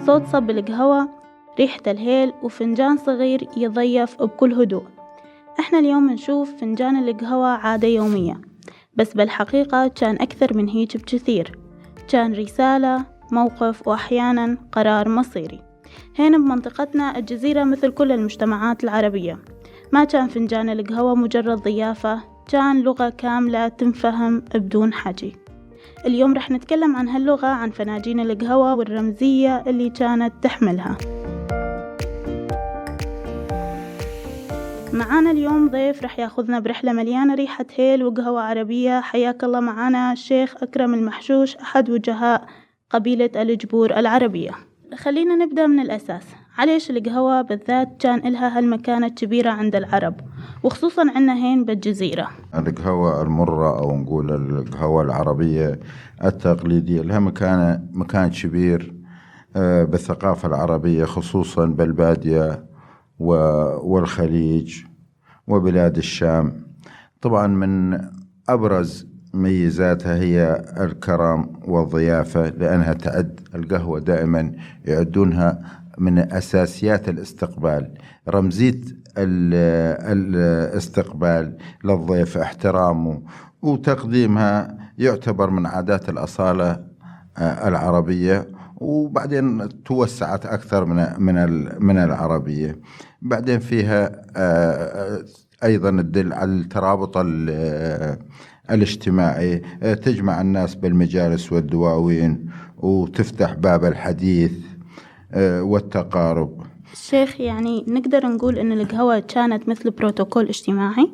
صوت صب القهوة، ريحة الهيل، وفنجان صغير يضيف بكل هدوء. احنا اليوم نشوف فنجان القهوة عادة يومية، بس بالحقيقة كان أكثر من هيك بكثير. كان رسالة، موقف، وأحيانا قرار مصيري. هنا بمنطقتنا الجزيرة مثل كل المجتمعات العربية، ما كان فنجان القهوة مجرد ضيافة، كان لغة كاملة تنفهم بدون حكي. اليوم رح نتكلم عن هاللغة، عن فناجين القهوة والرمزية اللي كانت تحملها. معانا اليوم ضيف رح ياخذنا برحلة مليانة ريحة هيل وقهوة عربية. حياك الله معانا الشيخ أكرم المحشوش، أحد وجهاء قبيلة الجبور العربية. خلينا نبدأ من الأساس، عليش القهوة بالذات كان إلها هالمكانة كبيرة عند العرب، وخصوصا عنا هين بالجزيرة؟ القهوة المرة أو نقول القهوة العربية التقليدية لها مكان كبير بالثقافة العربية، خصوصا بالبادية والخليج وبلاد الشام. طبعا من أبرز ميزاتها هي الكرم والضيافة، لأنها تعد القهوة دائما يعدونها من أساسيات الاستقبال، رمزية الاستقبال للضيف، احترامه وتقديمها يعتبر من عادات الأصالة العربية، وبعدين توسعت أكثر من العربية. بعدين فيها أيضا تدل على الترابط الاجتماعي، تجمع الناس بالمجالس والدواوين وتفتح باب الحديث والتقارب. الشيخ، يعني نقدر نقول إن القهوة كانت مثل بروتوكول اجتماعي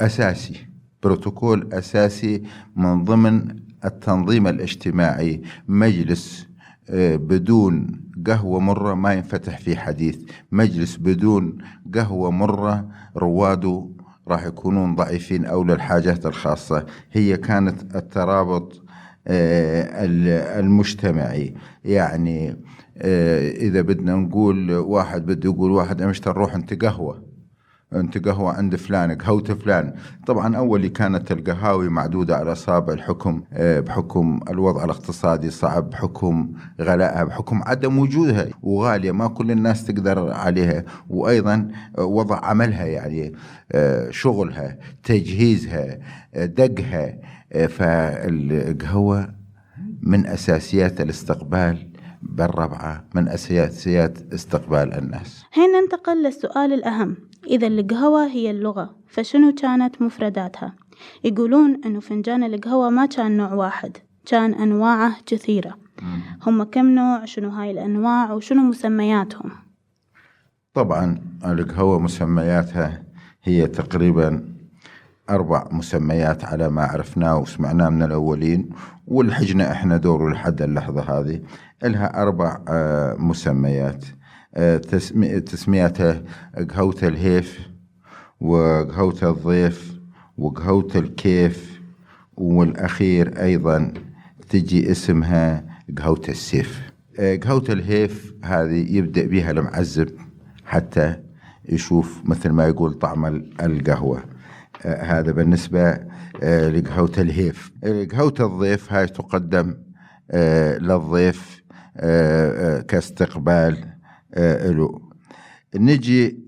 أساسي، بروتوكول أساسي من ضمن التنظيم الاجتماعي. مجلس بدون قهوة مرة ما ينفتح فيه حديث، مجلس بدون قهوة مرة رواده راح يكونون ضعيفين أو للحاجات الخاصة. هي كانت الترابط المجتمعي. يعني إذا بدنا نقول واحد بده يقول واحد أمشت نروح أنت قهوة عند فلان، قهوة فلان. طبعا أولي كانت القهاوي معدودة على أصابع الحكم، بحكم الوضع الاقتصادي صعب، بحكم غلائها، بحكم عدم وجودها وغالية، ما كل الناس تقدر عليها، وأيضا وضع عملها، يعني شغلها، تجهيزها، دقها. فالقهوة من أساسيات الاستقبال، بالربعة من أساسيات استقبال الناس. هنا ننتقل للسؤال الأهم، إذا القهوة هي اللغة فشنو كانت مفرداتها؟ يقولون أنه فنجان القهوة ما كان نوع واحد، كان أنواعه كثيرة. هم كم نوع؟ شنو هاي الأنواع وشنو مسمياتهم؟ طبعا القهوة مسمياتها هي تقريبا 4 مسميات على ما عرفناه وسمعناه من الأولين، والحجنا إحنا دور لحد اللحظة هذه. لها 4 مسميات. تسمياتها قهوة الهيف، وقهوة الضيف، وقهوة الكيف، والأخير أيضا تجي اسمها قهوة السيف. قهوة الهيف هذه يبدأ بها المعزب حتى يشوف مثل ما يقول طعم القهوة. هذا بالنسبة لقهوة الهيف. قهوة الضيف هاي تقدم للضيف كاستقبال له. نجي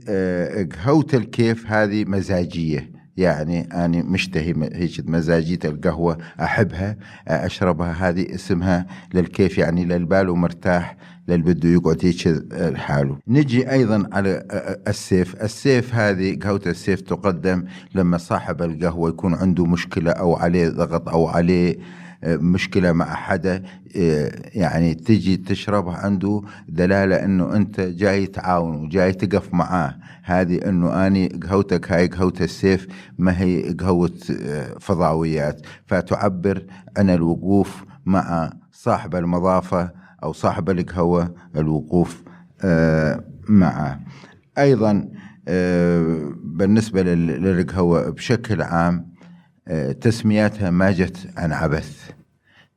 قهوة الكيف، هذه مزاجية، يعني أنا مشتهي هيك مزاجية القهوة، أحبها أشربها، هذه اسمها للكيف، يعني للبال ومرتاح، للبده يقعد هيك لحاله. نجي أيضا على السيف. هذه قهوة السيف تقدم لما صاحب القهوة يكون عنده مشكلة أو عليه ضغط أو عليه مشكلة مع حدا، يعني تجي تشربها عنده دلالة أنه أنت جاي تعاون وجاي تقف معاه. هذه أنه أني قهوتك هاي قهوة السيف، ما هي قهوة فضاويات، فتعبر عن الوقوف مع صاحب المضافة أو صاحب القهوة، الوقوف معه. أيضا بالنسبة للقهوة بشكل عام، تسمياتها ما جت عن عبث،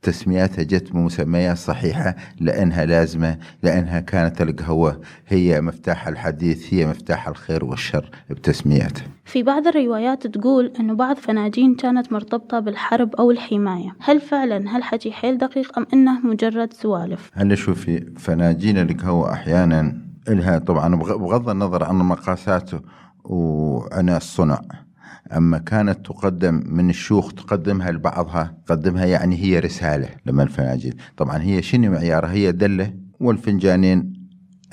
تسمياتها جت بمسميات صحيحة، لأنها لازمة، لأنها كانت القهوة هي مفتاح الحديث، هي مفتاح الخير والشر بتسمياتها. في بعض الروايات تقول أنه بعض فناجين كانت مرتبطة بالحرب أو الحماية. هل فعلا هالحكي حيل دقيق أم إنه مجرد سوالف؟ هلا شوفي، فناجين القهوة أحيانا إلها طبعا بغض النظر عن مقاساته وعن الصنع، أما كانت تقدم من الشيوخ تقدمها لبعضها، تقدمها يعني هي رسالة. لما الفناجين طبعا هي شنو معيارها؟ هي دلة والفنجانين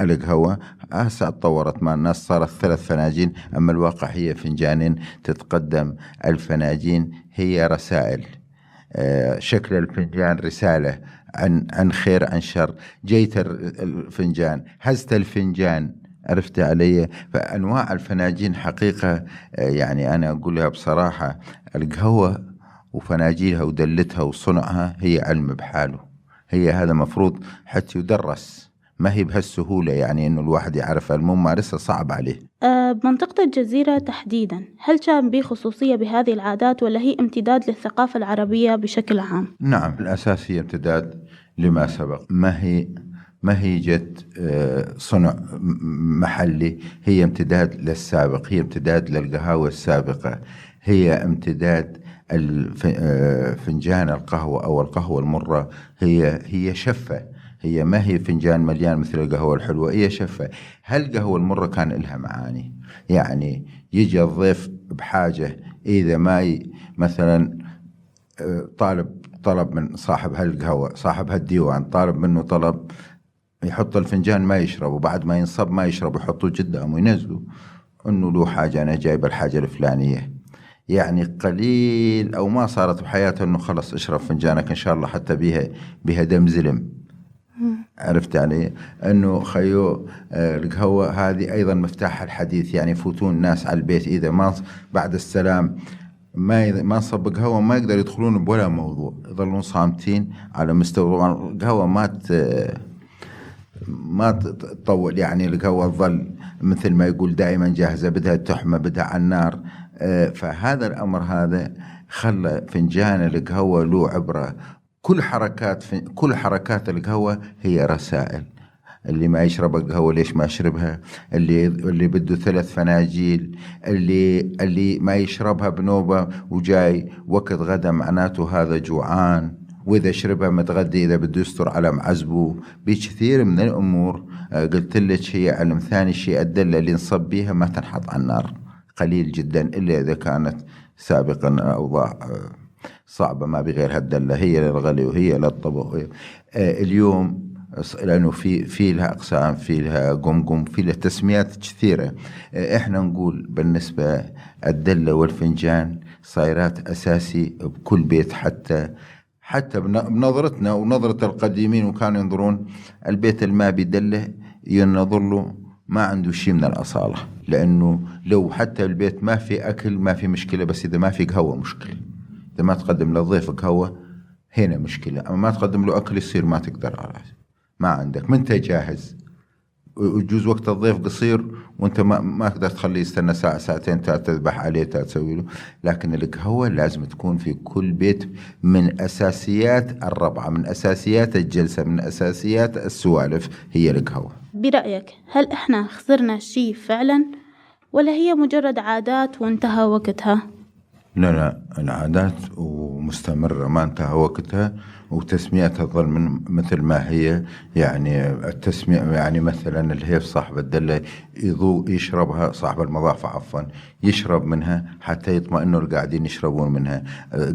القهوة. هسه تطورت مع الناس صارت 3 فناجين، أما الواقع هي فنجانين تتقدم. الفناجين هي رسائل، شكل الفنجان رسالة عن خير عن شر. جيت الفنجان، هزت الفنجان، عرفت علي؟ فأنواع الفناجين حقيقة يعني أنا أقولها بصراحة، القهوة وفناجينها ودلتها وصنعها هي علم بحاله. هي هذا مفروض حتى يدرس، ما هي بهالسهولة يعني إنه الواحد يعرف، الممارسة صعب عليه. بمنطقة الجزيرة تحديدا، هل كان بي خصوصية بهذه العادات ولا هي امتداد للثقافة العربية بشكل عام؟ نعم، الأساس هي امتداد لما سبق، ما هي جت صنع محلي، هي امتداد للسابق، هي امتداد للقهاوي السابقة، هي امتداد فنجان القهوة أو القهوة المرة. هي شفة، هي ما هي فنجان مليان مثل القهوة الحلوة، هي شفة. هالقهوة المرة كان لها معاني، يعني يجي الضيف بحاجة، إذا ما مثلا طلب من صاحب هالقهوة، صاحب هالديوان طالب منه طلب يحط الفنجان ما يشرب، وبعد ما ينصب ما يشرب، يحطوه قدامه وينزلوا انه له حاجة، انا جايب الحاجة الفلانية. يعني قليل او ما صارت بحياته انه خلص اشرب فنجانك ان شاء الله حتى بها دم زلم. عرفت علي؟ انه خيو القهوة هذه ايضا مفتاح الحديث، يعني يفوتون الناس على البيت اذا ما بعد السلام ما صب قهوة ما يقدر يدخلون بولا موضوع، يظلون صامتين على مستوى. طبعا القهوة ما تطول، يعني القهوة تظل مثل ما يقول دائما جاهزة، بدها تحمى، بدها على النار. فهذا الأمر هذا خلى فنجان القهوة له عبرة. كل حركات القهوة هي رسائل. اللي ما يشرب القهوة ليش ما يشربها؟ اللي بده 3 فناجيل، اللي ما يشربها بنوبة وجاي وقت غدا معناته هذا جوعان، وإذا شربها متغدي إذا بده يستر على معزبه. بكثير من الأمور قلت لك هي علم. ثاني شيء الدلة اللي نصب بيها ما تنحط على النار، قليل جدا إلا إذا كانت سابقا أوضاع صعبة، ما بغير هالدلة، هي للغلي وهي للطبخ. اليوم لأنه في لها أقسام، في لها قمقم، في لها تسميات كثيرة. إحنا نقول بالنسبة الدلة والفنجان صايرات أساسي بكل بيت، حتى بنظرتنا ونظرة القديمين، وكانوا ينظرون البيت الما بدلة ينظر له ما عنده شيء من الأصالة، لأنه لو حتى البيت ما في أكل ما في مشكلة، بس إذا ما في قهوة مشكلة. إذا ما تقدم للضيف قهوة هنا مشكلة، أما ما تقدم له أكل يصير ما تقدر على ما عندك، ما انت جاهز، ويجوز وقت الضيف قصير وانت ما تقدر تخليه يستنى ساعة ساعتين تذبح عليه تسوي له. لكن القهوة لازم تكون في كل بيت، من أساسيات الربعة، من أساسيات الجلسة، من أساسيات السوالف هي القهوة. برأيك هل احنا خسرنا شيء فعلا ولا هي مجرد عادات وانتهى وقتها؟ لا، العادات ومستمرة ما انتهى وقتها، وتسميتها تظل من مثل ما هي. يعني التسمية يعني مثلا الهيف صاحب الدلة يشربها، صاحب المضافة عفوا يشرب منها حتى يطمئنوا القاعدين يشربون منها.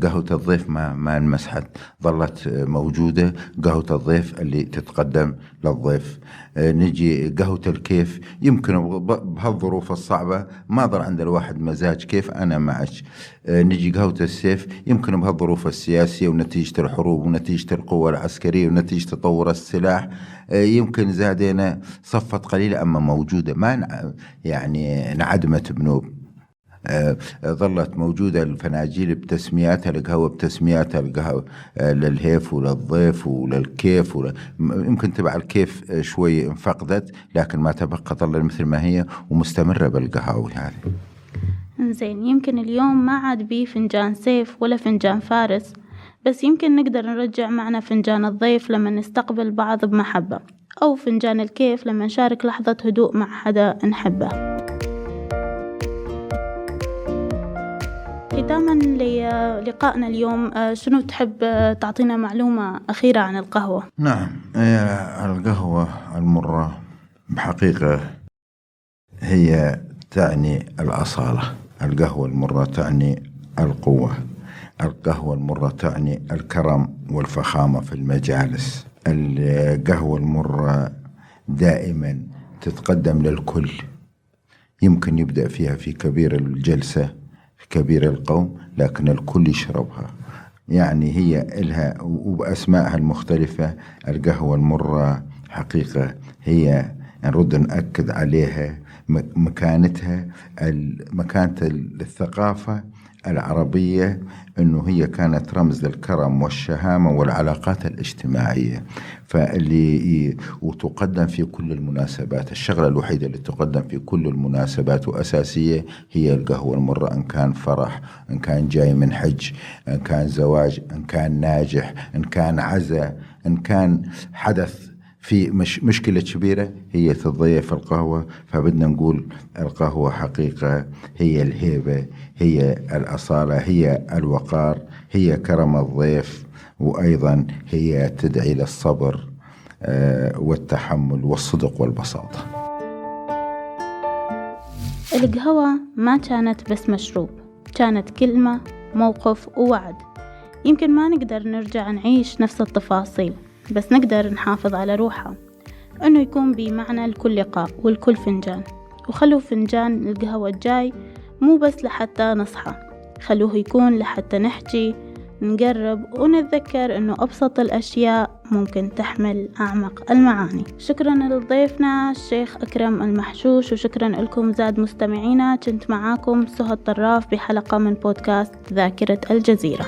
قهوة الضيف ما انمسحت، ظلت موجودة. قهوة الضيف اللي تتقدم للضيف. نجي قهوة الكيف، يمكن بهالظروف الصعبة ما ضل عند الواحد مزاج كيف، أنا معك. نجي قهوة السيف، يمكن بهالظروف السياسية ونتيجة الحروب ونتيجة القوة العسكرية ونتيجة تطور السلاح يمكن زادنا صفت قليلة، أما موجودة ما يعني انعدمت بنوب. ظلت موجودة الفناجيل بتسمياتها، القهوة بتسمياتها، القهوة للهيف وللضيف وللكيف يمكن تبع الكيف شوي انفقدت، لكن ما تبقى ظل مثل ما هي ومستمرة بالقهوة هذه. زين، يمكن اليوم ما عاد بيه فنجان سيف ولا فنجان فارس، بس يمكن نقدر نرجع معنا فنجان الضيف لما نستقبل بعض بمحبة، أو فنجان الكيف لما نشارك لحظة هدوء مع حدا نحبه. ختاما للقائنا اليوم، شنو تحب تعطينا معلومة أخيرة عن القهوة؟ نعم، القهوة المرة بحقيقة هي تعني الأصالة. القهوة المرة تعني القوة. القهوة المرة تعني الكرم والفخامة في المجالس. القهوة المرة دائما تتقدم للكل، يمكن يبدأ فيها في كبير الجلسة في كبير القوم، لكن الكل يشربها. يعني هي إلها وبأسمائها المختلفة. القهوة المرة حقيقة هي نرد نأكد عليها مكانتها، مكانة الثقافة العربية، أنه هي كانت رمز للكرم والشهامة والعلاقات الاجتماعية، وتقدم في كل المناسبات. الشغلة الوحيدة اللي تقدم في كل المناسبات وأساسية هي القهوة المرة، إن كان فرح، إن كان جاي من حج، إن كان زواج، إن كان ناجح، إن كان عزاء، إن كان حدث في مشكلة كبيرة، هي تضيف القهوة. فبدنا نقول القهوة حقيقة هي الهيبة، هي الأصالة، هي الوقار، هي كرم الضيف، وأيضا هي تدعي للصبر والتحمل والصدق والبساطة. القهوة ما كانت بس مشروب، كانت كلمة، موقف ووعد. يمكن ما نقدر نرجع نعيش نفس التفاصيل، بس نقدر نحافظ على روحها، أنه يكون بمعنى لكل لقاء والكل فنجان. وخلوا فنجان القهوة الجاي مو بس لحتى نصحى، خلوه يكون لحتى نحكي، نقرب ونتذكر أنه أبسط الأشياء ممكن تحمل أعمق المعاني. شكرا لضيفنا الشيخ أكرم المحشوش، وشكرا لكم زاد مستمعينا. كنت معاكم سهى الطراف بحلقة من بودكاست ذاكرة الجزيرة.